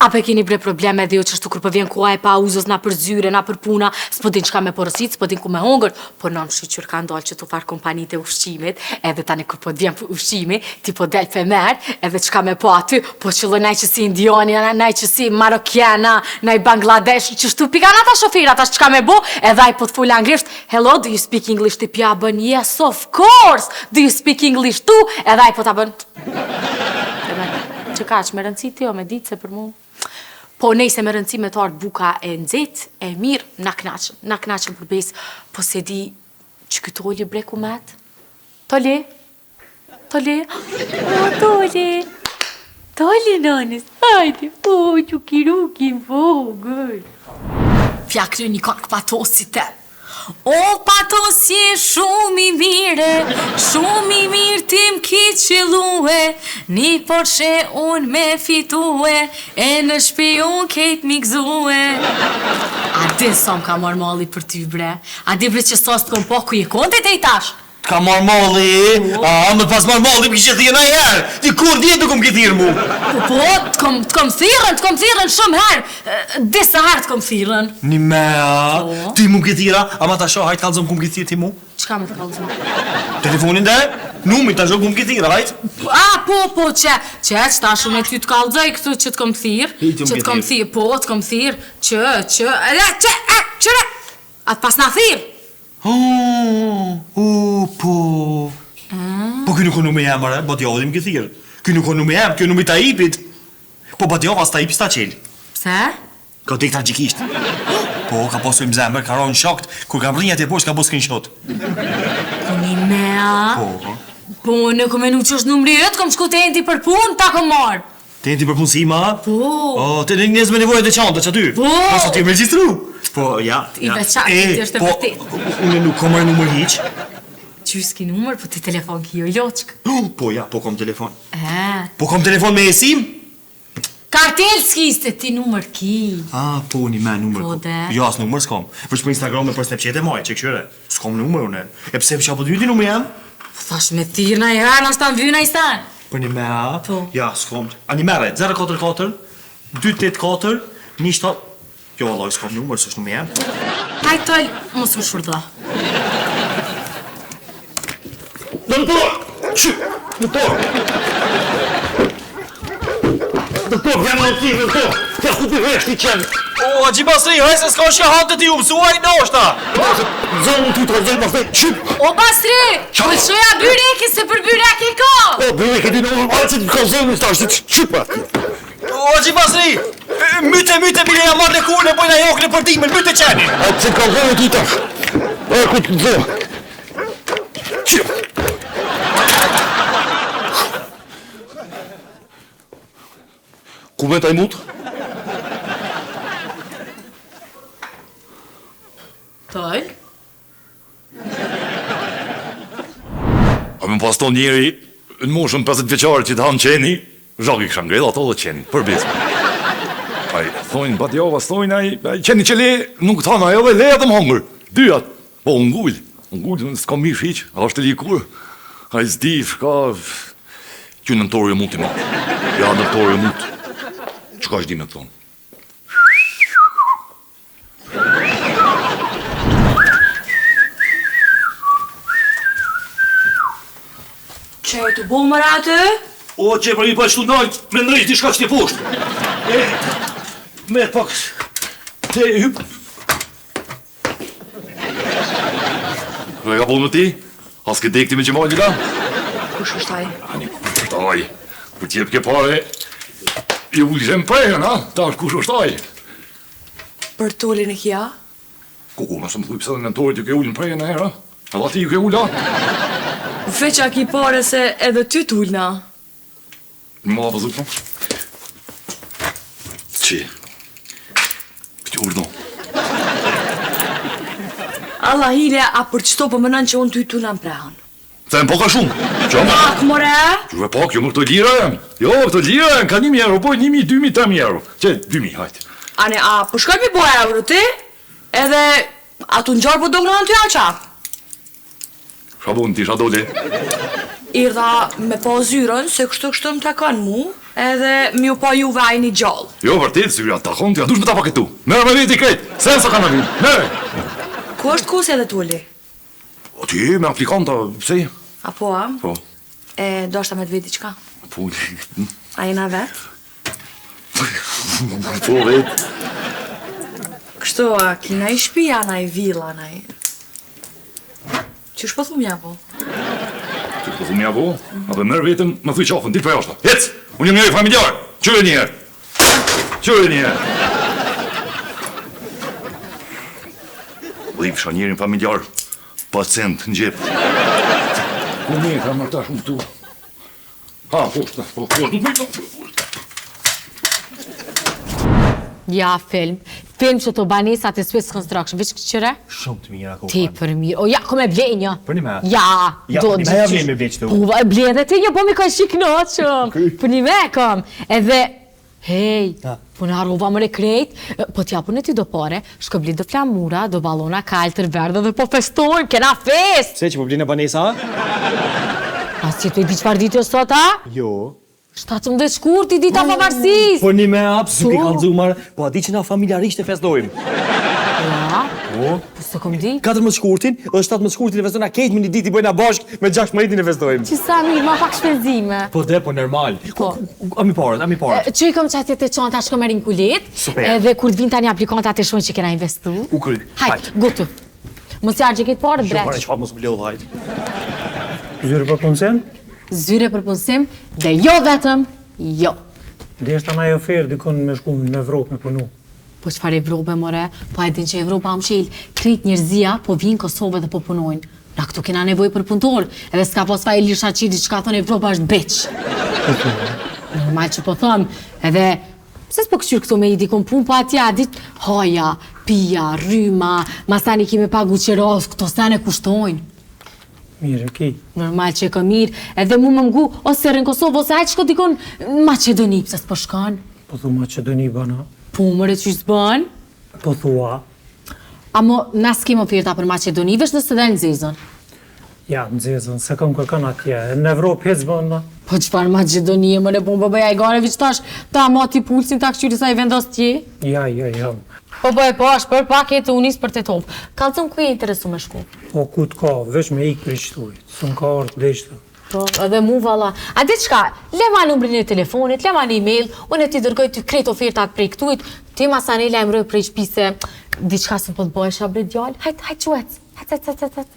A pe keni bre probleme edhe ju qështu kur po vjen koha e pauzës na për zyre, na për puna, s'po din çka me porosit, s'po din ku me hongër, po nam shyqyr kanë dalë qëto farë kompanitë e ushqimit, edhe tani kur po të vjen ushqimi, ti po del pe merr, edhe çka me pa aty, po qëllon naj që si indiani, naj që si marokjana, naj Bangladesh, qështu pi kanë ata shoferat, tash çka me bo, edhe ai po të fol anglisht, hello, do you speak English, ti pja bën, yes, of course, do you speak English too, edhe ai po ta bën, Që kaq, me rëndësi ti o me ditë se për mu. Po nejse me rëndësi me t'ardhë buka e nxehtë, e mirë, na knaqëm, na knaqëm për besë, po se di që ky Toli bre ku met? Toli? Toli? O, Toli! Toli, nënës, hajde, o, që kiruki në vogël. Pja kry një kangë Patosit te. O Patos je shumë i mire, shumë i mirë ti m'ki qillue, ni Porsche unë me fitue, e në shpi unë kejt m'i gzue. A din sa m'ka marrë malli për ty bre? A din bre që sa s'të kom pa ku je kon ti tej tash? Të ka marrë malli, a, më pas marrë malli, më kishe thirrë najherë, ti kurrë dje nuk më ke thirrë mu. Po, po, të kom, të kom thirrën, të kom thirrën shumë herë, disa herë të kom thirrën. Një me, a, po. ti mu ke thirra, ama ta shoh, hajt kallzom ku më ke thirrë ti mu. Çka me të kallzu? Telefonin dhe, numrin ta shoh ku më ke thirrë, hajt. A, po, po, që, që, që ta shumë e ty të kallzoj këtu që të kom thirrë, që të kom thirrë, po, të kom thirrë, që, që, e, që, e, që, a të pasna thirrë. O, po. Po ky nuk o numri jem, more, badihava më ke thirrë. Ky nuk o numri jem, ky o numri Taipit. Po badihava as Taipi s'ta çel. Pse? Ka dek tragjikisht. Po, ka pasur më zemër, ka rënë n'shok, kur ka mrri atje poshtë ka bo screenshot. Po një mea. Po. Po, unë kom menu që është numri yt, kom shku te enti për punë, ta kom marrë. Te enti për punësim, a? Po. O, te njerëz me nevoja të veçanta që aty? Po. Po, sa ti më regjistru? Po, ja. I veçantë, ti është e po, vërtetë. Unë nuk kam marrë numër hiç. Qysh s'ki numër, po ti telefon ki jo loçkë. Po, ja, po kom telefon. E. Po kom telefon me eSIM? Kartel s'ki, se ti numër ki. A, po, një me numër. Po, de. Jo, as numër s'kom. Veç për Instagram e për Snapchat e maj, që kqyre. S'kom numër unë. E pse më po të vyti numri jem? Po thash me thirr na herë, nashta më vyn naj sen. Për një me a? Po. Ja, s'kom. A një mere, 044, 284, 17... Jo, vallaj, s'kom numër, s'është numri jem. Hajt Tol, mos u shurdho. Në në po! Qy! Në po! Në po, vjen në ti, në po! Ja, ku ti vesh ti qenë? O, Haxhi Basri, haj se s'ka shi hanë të ti u mësuaj, ndoshta! Zonë ty të rëzoj, Basri, qy! O Basri, pëlqoja byreki se për byrek e ka. O, byrek e di në unë, që të ka zonë, tash, qy pra ti? O, Haxhi Basri, myte, myte, bile ja marrë në kune, bojna jokë në për dimën, myte qenin! A, që të ka zonë ti tash? E, ku të zonë? Qy! Ku met ai mut? Tol? A me pas thonë njeri në moshën 50 vjeçare që të hanë qeni, zhag i kisha ngreh ato dhe qenin, për besë. Ai, thojnë, badihava, thojnë, ai, ai qeni që le, nuk të hanë, ai edhe le edhe më hongër, dyjat. Po, u ngul, u ngul, s'ka mish hiq, a është e likur, ai s'di, shka, që nëntori e muti ma, ja nëntori e mut, çka është di me të thonë. Çe tu bo more aty? O, që për i pa qëtu nalë, me ndrejsh diçka që ti poshtë. E, me pak, te hyp. Dhe ka po në ti? As ke dekti me Xhemalin, a? Kush është ai? Ani, kush është ai? Kur t'jep ke pare, i ulshem prehen, a? Tash kush është ai? Për Tolin e kja? Kuku, mos më thuj pse dhe nëntorit ju ke ulë në prehen në herë, a? Edhe ati ju ke ulë, a? Veç a ki pare se edhe ty t'ulna. Më vëzë po? Qi? Këti urdhno. Allah hile, a për qëto po menon që unë ty tu na mprehën? Se më po ka shumë. Që më? Pak, more? Që me pak, jo më këto lira janë. Jo, këto lira janë, ka 1000 euro, po 1000, 2000, 3000 euro. Që, 2000, hajt. Ane, a po shkoj mi bo euro ti? Edhe, a tu ngjarë po do në ty a qa? Çka bën ti, çka dole? Erdha me pa zyrën, se kështu kështu më takon mu, edhe mi u pa juve a jeni gjallë. Jo, vërtet, zyra takon ty, a dush me ta paketu? Merre me veti krejt, se sa kanë vinë, merre! Ku është Kosi edhe Toli? Po ti me aplikanta, pse? A po, a? Po. E, doshta me të vet diçka. Po. A jena vet? Po, vet. Kështu, a ki naj shpi, a naj villa, naj... Qysh po thu m'ja bo? Qysh po thu m'ja bo? A dhe merr vetëm, më thuj qafën, dil përjashta. Hec! Unë jam njeri familjar! Qyre njëherë! Qyre njëherë! Dhifsha njerin familjar, pa cent në xhep. Ku me ka mërta shumë këtu? Ha, poshtë, po, poshtë, po, poshtë. Ja, film. Film që të banesat e Swiss Construction. Veç këqyre? Shumë të mira ko. Tepër mirë. O, ja, ko me ble një. Për një me? Ja, ja do, për një me ja vlen me ble qëtu. Po, e ble edhe ti një, po mi ka shi knaqëm. Për një me kom. Edhe, hej, po në harrova more krejt, po t'jap unë ty do pare, shko bli do flamura, do balona kaltër, verdhë dhe po festojmë, kena fest! Pse që po blina banesa, a? A si ti di çfarë ditë është sot, a? Jo. 17 shkurti, dita e pavarësisë! Po një me a, pse s'ke kallzu more, po a di që na familjarisht e festojmë? Ja? Po? Po s'e kom di? 14 shkurtin dhe 17 shkurtin e festojna krejt me një ditë i bëjna bashkë me 16 e festojmë. Që sa mirë, ma pak shpenzime. Po de, po normal. Po. A mi paret, a mi paret. Që i kom qatje te çanta, shko merri n'kuletë. Super. Edhe kur të vinë tani aplikantat e shohin që kena investu. U kry. Hajt, gutu. Mos i harxho krejt paret, Jo, breq. pare çfarë mos më lodh, hajt. Zyre për punësim? Zyre për punësim dhe jo vetëm, jo. Deshta naj ofertë dikun me shku në Evropë me punu. Po çfarë Evrope more, po e din që Evropa u mshel, krejt njerëzia po vijnë n'Kosovë dhe po punojnë. Na këtu kena nevojë për punëtor, edhe s'ka pas faj Ilir Shaqiri që ka thonë Evropa është bitch. Normal që po thom, edhe pse s'po këqyr këtu me i dikun punë, po atje a dit, haja, pija, rryma, masani ki me pagu qira, këto sene kushtojnë. Mirë, e ki. Normal që e kom mirë, edhe mu më ngu, ose rri n'Kosovë, ose hajt shko dikun në Maqedoni, pse s'po shkon? Po thu Maqedoni bën a? Po more qysh s'bën? Po thua. Amo, na s'kem oferta për Maqedoni, veç nëse del n'zezën. Ja, n'zezën, s'e kam kërkan atje, në Evropë hiç s'bën ma. Po çfarë Maqedonie, more po më bëj hajgare, veç tash, ta mati pulsin, ta këqyri sa i vendos ti? Ja, ja, ja. Po po e pash për pak e të unis për Tetovë. Kallzom ku je interesu me shku? Po ku të ka, veç me ikë prej qëtuit, s'më ka ardhë deshtë. Po, edhe mu valla. A di çka, lema numrin e telefonit, lema një email, unë t'i dërgoj ty krejt ofertat prej këtuit, ti masanej lajmëroj prej shtëpisë se diçka s'më po të bëjsha bre djalë. Hajt, hajt quec. Hajt, hajt, hajt, hajt.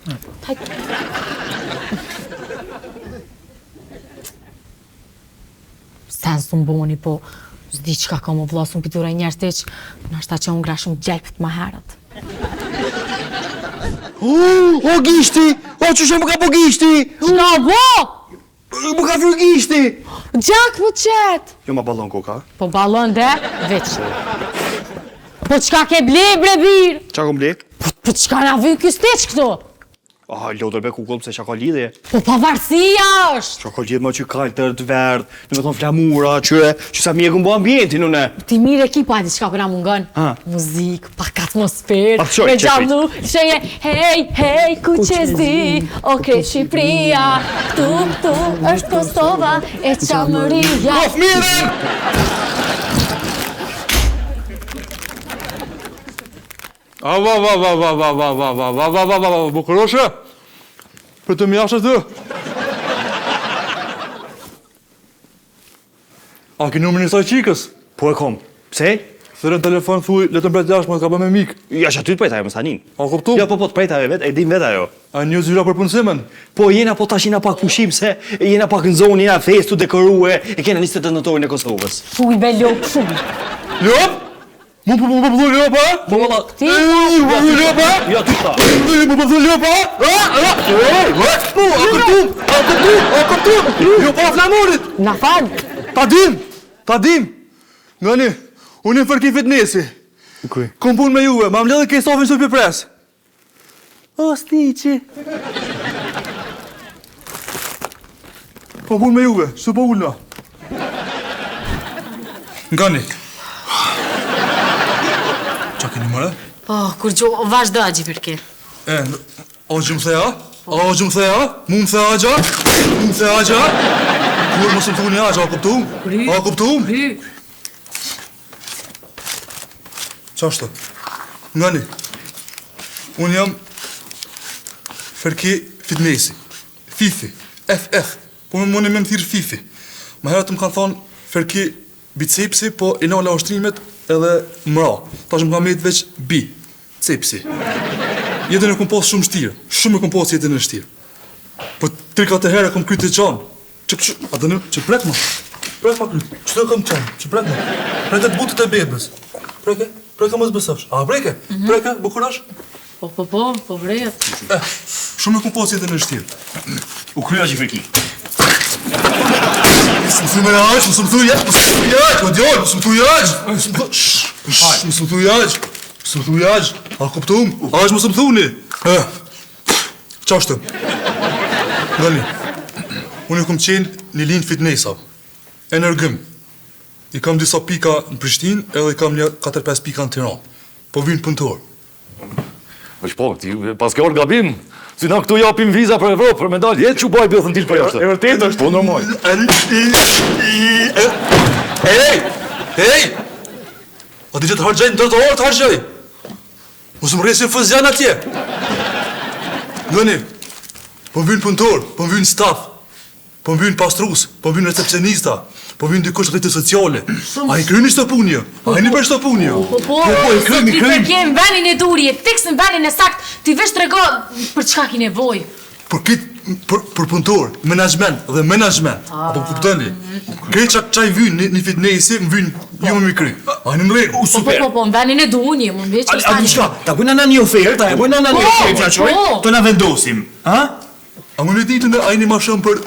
Hajt. Sen s'më boni, po s'di çka ka mo vlla, s'un pi duroj njerëz hiç, nashta që hungra shumë gjelpt ma herët. O gishti! O qysh më ka bo gishti? Çka bo? Më ka fry gishti! Gjak më qet! Jo ma ballon koka. Po ballon de, veç. Po çka ke ble bre bir? Çka kom ble? Po, po çka na vyn ky steq këtu? Ah, lodër be kukull, pse çka ka lidhje? Po pavarësia është! Çka ka lidhje më që kaltër të verdh, do me thonë flamura, që që sa mirë kum bo ambientin unë. Ti mirë e ki, po a di çka po na mungon? Ha. Muzikë, pak atmosferë, Pa, qoj, me qe gjallu, sheje, hej, hej, kuqezi, o krejt Shqipëria, këtu, këtu, është Kosova, e Çamëria. Of mirën! A va va va va va va va va va va va va va bukuroshe Për të mjashtë të A ki numrin e saj qikës? Po e kom. Pse? Thirre në telefon thuj, le të më pret jashtë, më ka bë me mik. Ja që aty të pret ajo, mos anin. A kuptu? Ja po po të pret ajo vet, e din vet ajo. A një zyra për punësimin? Po jena po tash jena pak pushim se jena pak në zonë, jena festë tu dekorue, e kena 28 nëntorin e Kosovës. Fuj be lopë, fuj. Lopë? Mu po po po lopë, a? Po valla. Ti Mu po po lopë, a? Jo ty tha. Mu po po lopë, a? A, a, a, po, a kuptu? A kuptu? A kuptu? Jo pa flamurit. Na fal. Ta dim, ta dim. Ngani, unë jam Fërki Fitnesi. Okej. Kom punë me juve, ma mbledhë ke stafin që pres. O, Stiqi. Po punë me juve, së po ulna. Ngani. Qa keni more? Po, kurgjo, vazhdo Haxhi Ferki. E, axhë më the a? Axhë më the a? Mu më the axha? Mu më the axha? Kur mos më thuni axha, a kuptu? A kuptu? Qashtu? Ngani. Unë jam Ferki Fitnesi. Fifi. FF. Po më muni me më thirrë Fifi. Më herët më kanë thonë Ferki Bicepsi, po i nala ushtrimet edhe m'ra. Tash më ka met veç Bi. Cepsi. Jetën e kom pas shumë shtirë. Shumë e kom pas jetën e shtirë. Po 3-4 herë e kom kryt të qanë. Që që, a dënë, që prek më. Prek më kryt. Që të kom qanë, që prek më. Preke të butët e bebës. Preke, preke mos besosh. A preke? Mm -hmm. Preke, bukurosh? Po, po, po, po vret. Eh, shumë e kom pas jetën e shtirë. U krya që Ferki. Mos më thuj më aq, mos më thuj aq, mos më thuj aq, o djalë, mos më thuj aq. Mos më thuj, shh, mos më thuj aq. Mos më thuj aq. A kuptum? Aq mos më thuni. Eh. Qashtu. Ngani. Unë kom qenë një linjë fitnessa. Energym. I kam disa pika në Prishtinë edhe i kam një 4-5 pika në Tiranë. Po vynë punëtor. Veç po, ti pas ke ardhë gabim. Si na këtu japim viza për Evropë, për me dalë, jetë që baj bjothën til për jashtë. E vërtet është. Po normal. Ej! Ej! A di që të harxhoj në trotuar të harxhoj? Mos më rresin fëzjan atje. Ngani. Po më vynë punëtor, po më vynë staf, po më vynë pastrus, po më vynë recepcionista, po më vynë dikush rrjetet sociale. A i kryni çdo punë ju? A jeni për çdo punë ju? Po, po, po, po, i kryjmë, i kryjmë. Ti në vendin e duhur, je fiks në vendin e sakt. Ti veç trego për çka ki nevojë. Për kit për për punëtor, menaxhment dhe menaxhment. A po kuptoni? Krejt çka çaj vyn në një fitnesi, më vyn ju me mi kry. A jeni në rregull? Po po po po, në vendin e duhur je, mund veç A di çka? Ta bëjna na një ofertë, ta e bëjna na një Po, ofertë, ja çoj, po. të na vendosim, ha? A mund të ditë në a jeni ma shumë për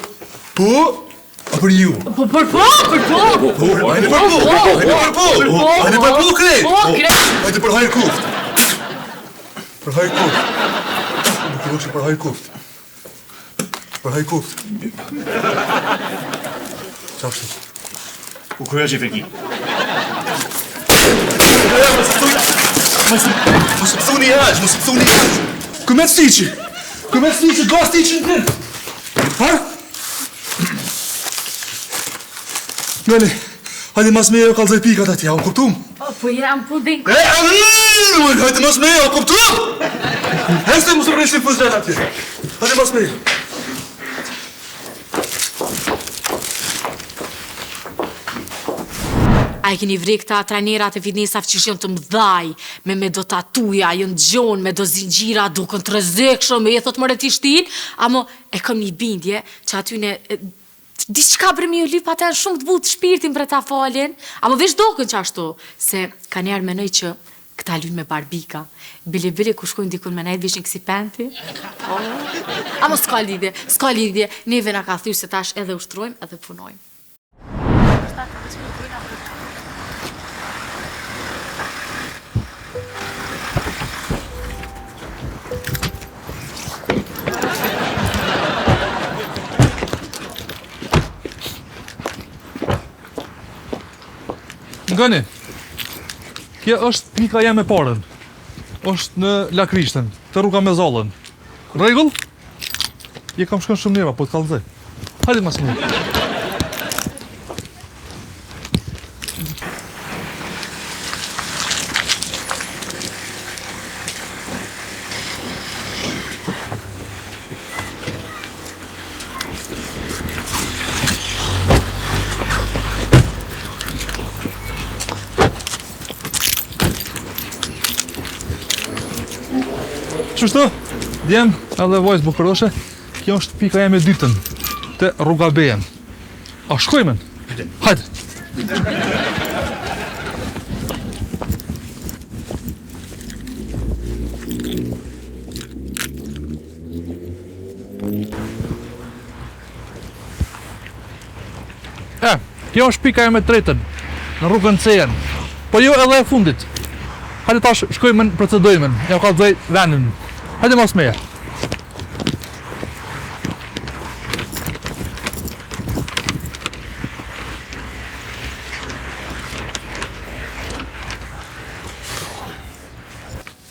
po a për ju? Po për po, për po. Po, a jeni për po? A jeni për po? A jeni për po krejt? Po, krejt. Hajde për hajr kuft. Për hajr kuft. Nuk e për hajr kuft. Për hajr kuft. Qashtu. U krya që Ferki. Mos më thuni aq, mos më thuni aq. Ku me stiqi? Ku me stiqi, ga stiqi në këtë. Ha? Ngani, hajde mas meje u kallzoj pikat atje, a u kuptum? Po, po jam po din. E, e, hajde mas meje, a u kuptum? Hajde mos më rresin fëzën atje. Hajde mas meje. A e keni vre këta trajnerat e fitnessave që janë të mëdhaj, me me do tatuja, janë gjonë, me do zinxhira, duken të rrezikshëm, e thot more ti shtin, amo e kam një bindje që aty ne diçka bre me ju lyp ata janë shumë të butë shpirtin bre ta falin, amo veç duken qashtu, se kanjëherë menoj që këta lyjnë me barbika, bile bile ku shkojnë dikun me nejt veshin kësi penti, po, amo s'ka lidhje, s'ka lidhje, neve na ka thy se tash edhe ushtrojmë edhe punojmë. Ngani, kjo është pika jeme e parën. është në Lakrishtën, te rruga me zallën. Rregull? Je kam shkon shumë neva, po të kallzoj. Hajde mas mu. Qështu, djem edhe vajzë bukuroshe, kjo është pika jeme e dytën, te rruga Bejen. A shkojmë? Hajde. E, kjo është pika jeme e tretën, në rrugën Cejën. Po jo edhe e fundit. Hajde tash shkojmë në procedojmë, ja kallzoj vendin. Hajde mas meje.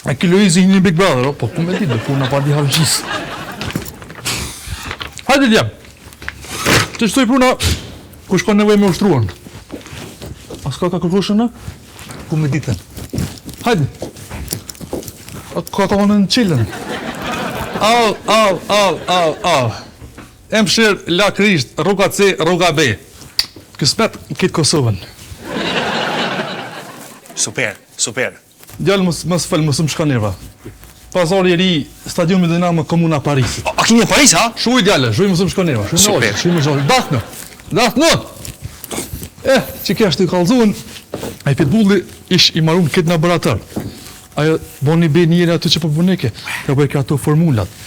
A ki Luizi një Big Brother, o, po ku me ditë, puna pa di hargjis. Hajde djem. Të shtoj puna, kush ka nevojë me ushtruan. A s'ka ka kërkushën në? Ku me ditën. Hajde. A ka ka në qilën. Au, au, au, au, au. Emshir, Lakrisht, rruga C, rruga B. Kësmet në këtë Kosovën. Super, super. Djalë mos mos fol mos më shko nerva. Pazari i ri, stadiumi Dinamo, komuna Parisit. A, a keni në Paris, ha? Shuj djalë, shuj mos më shko nerva. Shuj Super. shuj më zhoj. Dathnë. Dathnë. Eh, që kjo është i kallzuan. Ai pitbulli ish i marrun këtë në laborator. Ajo boni be njëri aty që po puneke. Ka bëj ato formulat.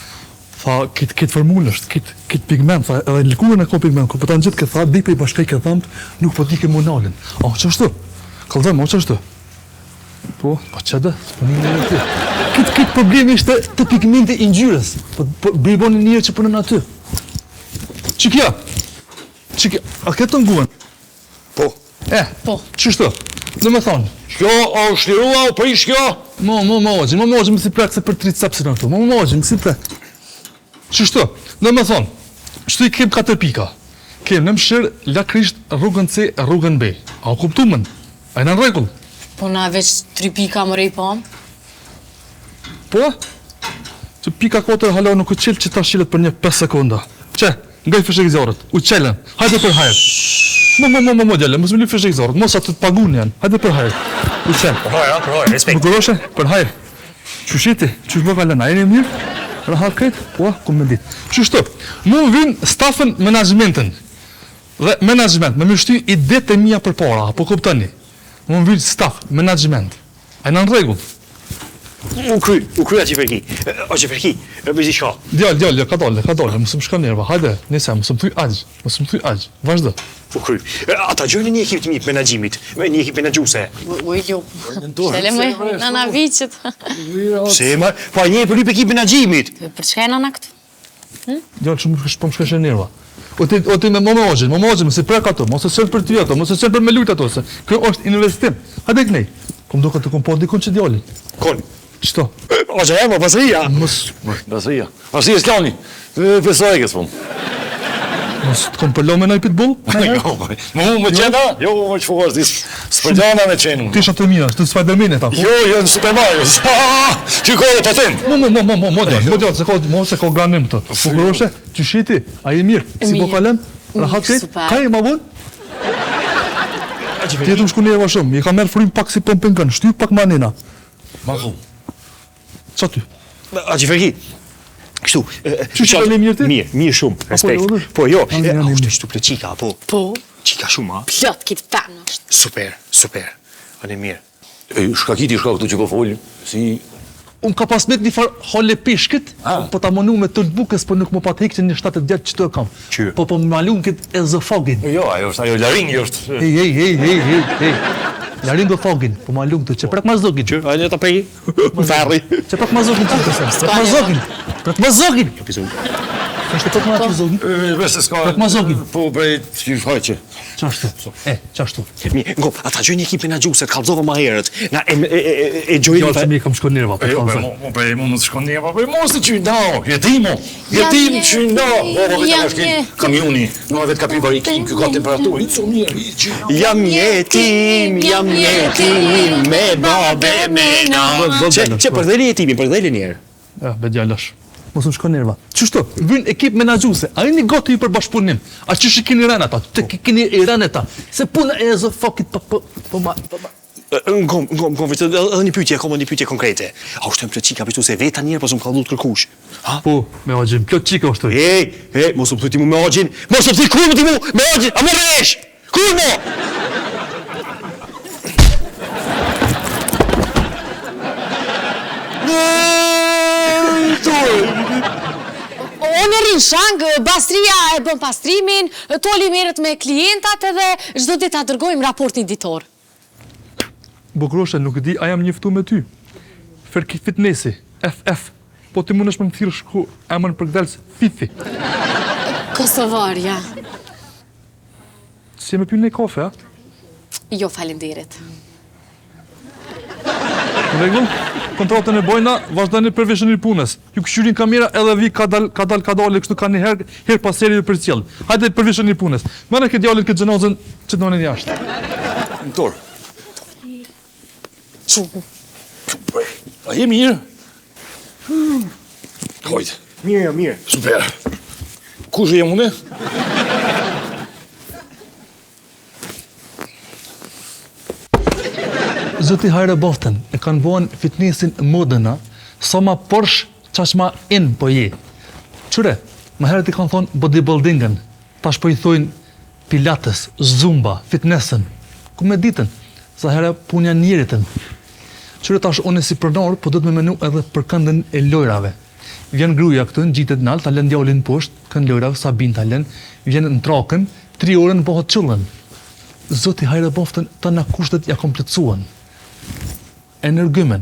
Tha, kit kit formulë është, kit kit pigment, tha, edhe në lëkurën e ka pigment, kur po ta ngjit këtë tha, di po i bashkoj këtë dhëmb, nuk po di ke munalin. A ç'është? Kallzoj, a ç'është? Po, po që dhe, s'po një një ty. Këtë, këtë problem ishte te pigmenti i ngjyrës. Po, po, bëj boni njërë që punon aty. Që kjo? Që kjo? A këtë të nguën? Po. E, po. Qështu? Do me thonë? Kjo, o shlirua, o prish kjo? Mo, mo, mo, mo, mo, mo, më si prek se për tricepsin ato. Mo, mo, mo, më si prek. Qështu? Do me thonë, qëtu i kem katër pika. Kem në mshirë, lakrisht, rrugën C, rrugën B. A u kuptu mën? A jena në rregull? Po na veç tri pika more i pam. Po? Që pika 4 hala nuk u çel që ta shilet për një 5 sekonda. Që, ngaj fishekzjarrët, u çelën. Hajde për hajr. Mo, mo, mo, mo, mo, djale, mos më lyp fishekzjarrët, mos atë të pagun janë. Hajde për hajr. U çel. Për hajr, për hajr, respekt. Bukuroshe, për hajr. Qysh je ti, qysh po kalon, a jeni mirë? Rahat krejt? Po, ku me dit. Qështu, mu vyn stafën menaxhmentin. Dhe menaxhment, me më shty idetë e mia përpara, apo kuptoni? Mu më vyn staf, menaxhment. A jena në rregull? U kry, u kry Haxhi Ferki. Haxhi Ferki, e bëj diçka. Djalë, djalë, jo, ka dalë, ka dalë, mos më shko nerva. Hajde, nëse mos më thuj aq, mos më thuj aq. Vazhdo. U kry. Ata gjojnë një ekip të mirë të menaxhimit, me një ekip menaxhuese. Oj, jo. Shele më, nana viqet. Pse më? Po një për ekip menaxhimit. Për çka e nana këtu? Hm? Djalë, shumë po më shkojshin nerva. O ti, o ti me mo me ogjin, mo me ogjin, mos i prek ato, mos e sjell për ty ato, mos e sjell për me lujt ato, se kjo është investim. Hajde kënej. Po më duket të kom po dikun që djalin. Kon. Qëto? Ogjë e, mo, pasria. Mos... Pasria. Pasria s'lani. Pesaj e kësë Mos të kom përlo me naj pitbull? Jo, më mu më qena? Jo, më që fukas, dis, s'përgjana me qenë. Ti isha të mira, të Spider-Manit, apo? Jo, jo, në Super Mario. Që ka dhe patent? Mo, mo, mo, mo, mo, mo, djalë, mo, djalë, se ka, mo, se ka granim të. Bukuroshe, qysh je ti, a je mirë, si po kalon, rahat krejt, ka je ma vonë? Ti je të më shku nerva shumë, i ka merë frymë pak si pompin kënë, shty pak ma nena. Makull. Qa ty? Haxhi Ferki, kështu... Qysh e ke mirë ti? Mirë, mirë shumë, respekt. Po jo, a është kështu plot qika, po? Po. Qika shumë, a? Plot, kitë femnë është. Super, super. Ane mirë. E, shka kiti shka këtu që po folë, si... Unë ka pas met një farë hale peshkit, po ta monu me të bukës, po nuk më pat hekë që një 70 vjetë që të kam. Që? Po po më malun këtë ezofagin. Jo, ajo është ajo laringi është. Hej, hej, hej, hej, hej, hej. Laringofagin, po malun këtë, që prek ma zogin. Që, a le ta preki? Ferri. Që prek ma zogin që të them. Prek ma zogin. Prek ma zogin. Është prek ma zogin. Veç se s'ka. Prek ma zogin. Po prej që faqe. Qashtu. E, qashtu. Mi, ngo, ata gjojnë një ekip menaxhuese, të kallzova më herët. Na e e e e gjojnë. Jo, se mi kam shku nerva, po Jo, kallzoj. mo, mo, pe, mo, mos shkon nerva, po mos të qy, no, jetimo, jetim që no, po, po, vetë ka shkel kamioni, no, vetë ka pi barikin, ky ka temperaturë, i cu mirë, i që. Jam jetim, jam jetim, me babe, me na. Që, që përdheli jetimin, përdheli një herë. Ja, be djalosh. Mos më shko nerva. Qështu, vyn ekip menaxhuese. A jeni gati ju për bashkëpunim? A qysh i keni rënë ata? Të keni i rënë ata? Se puna e ezofagit po po po ma po ma. Ngo, ngo, ngo, vetë edhe një pyetje, kam një pyetje konkrete. A është plot çika për se veta një herë po s'm ka llut kërkush. Ha? Po, me axhin, plot çika është. Ej, ej, mos u pyeti mu me axhin. Mos u pyeti kur ti mu me axhin, a më rresh? Kur mo? Unë rri në shang, Basria e bën pastrimin, Toli merret me klientat edhe çdo ditë ta dërgojmë raportin ditor. Bukuroshe, nuk di a jam njoftu me ty. Ferki Fitnesi, FF. Po ti mundesh me më thirrë shku emën përkëdhelës Fifi. Kosovarja. Si me pi një kafe, a? Jo, faleminderit. Në rregull, kontratën e bojna, vazhdoni për veshën e punës. Ju kqyrin kamera edhe vi kadal, kadal, kadale, kështu ka një herë, herë pas here ju përcjell. Hajde për veshën e punës. Merre këtë djalin këtë xhenazën që të ndonin jashtë. Në torë. A je mirë? Hajde. Mirë, jo, mirë. Super. Kush jam unë? Zoti hajre boftën, e kanë bo fitnessin modën, a? Sa ma posh, qaq ma in po je. Qyre, ma herët i kanë thonë bodybuildingën, tash po i thojnë pilates, zumba, fitnessën. Ku me ditën, sa herë punja njeritën. Qyre tash unë si pronor, po duhet me menu edhe për këndën e lojrave. Vjen gruaja këtu, ngjitet nalt, ta lën djalin poshtë, kënd lojrave, sa bin ta lën, vjen në trakën, tri orën bëhet qullën. Zoti hajre boftën, tana kushtet ja komplotësuan. Energymen.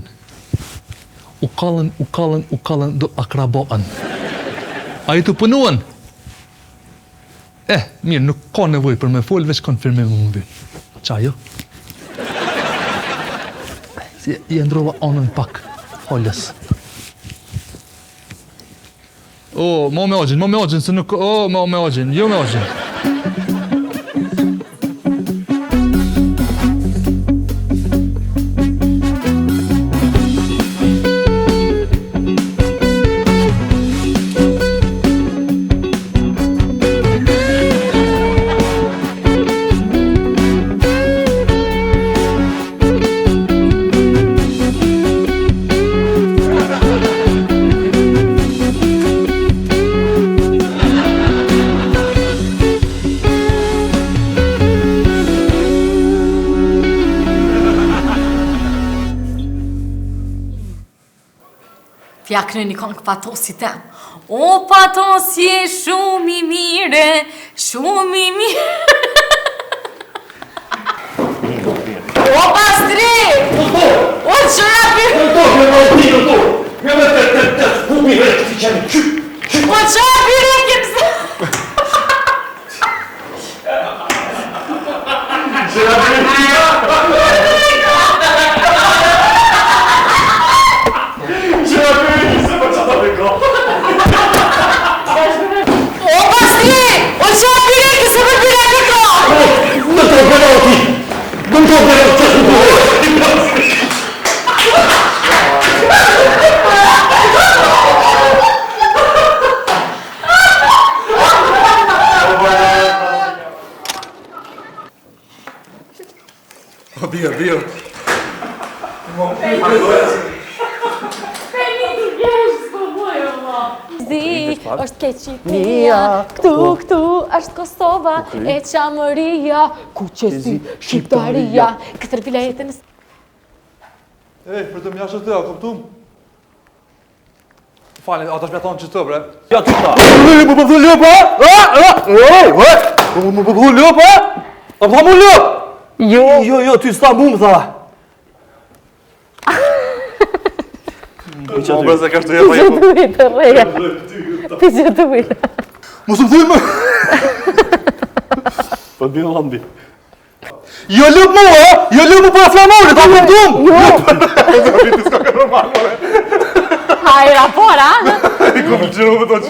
U kallën, u kallën, u kallën do akrabaën. A i të punuan? Eh, mirë, nuk ka nevojë për me fol, veç konfirmim më mbi. Qa jo? Si i ndrova anën pak, holës. O, mo me ogjin, mo me ogjin, se nuk... O, mo me ogjin, jo me ogjin. T'ja knoj një kongë patosit tem. O, patos je shumë i mire, shumë i mire. O, pastri! O, qëra për... O, qëra për e kemse... O, pastri! O, qëra për e kemse për për e kërko! O, bio, bio. Zi, është keqipia, këtu, këtu, është Kosova, e Çamëria, kuqezi, Shqiptaria, këtë vilajetën e... Ej, për të më jashtë të, a kuptum? Falni, ata shme thonë që të, bre. Ja, ty tha. Më po thu lup, a? A, a, ej, ej, më po thu lup, a? A më tha mu lup? Jo. Jo, jo, ty s'tha mu më tha. Po, bre, se kashtu jepa Ti që duhet të rreja. Ti që duhet. Mos më thuj më. Po të binë lambi. Jo lup mu, a? Jo lup mu për flamurit, a kuptum? Jo. Hajra, por, a? I kuptum, më toqë.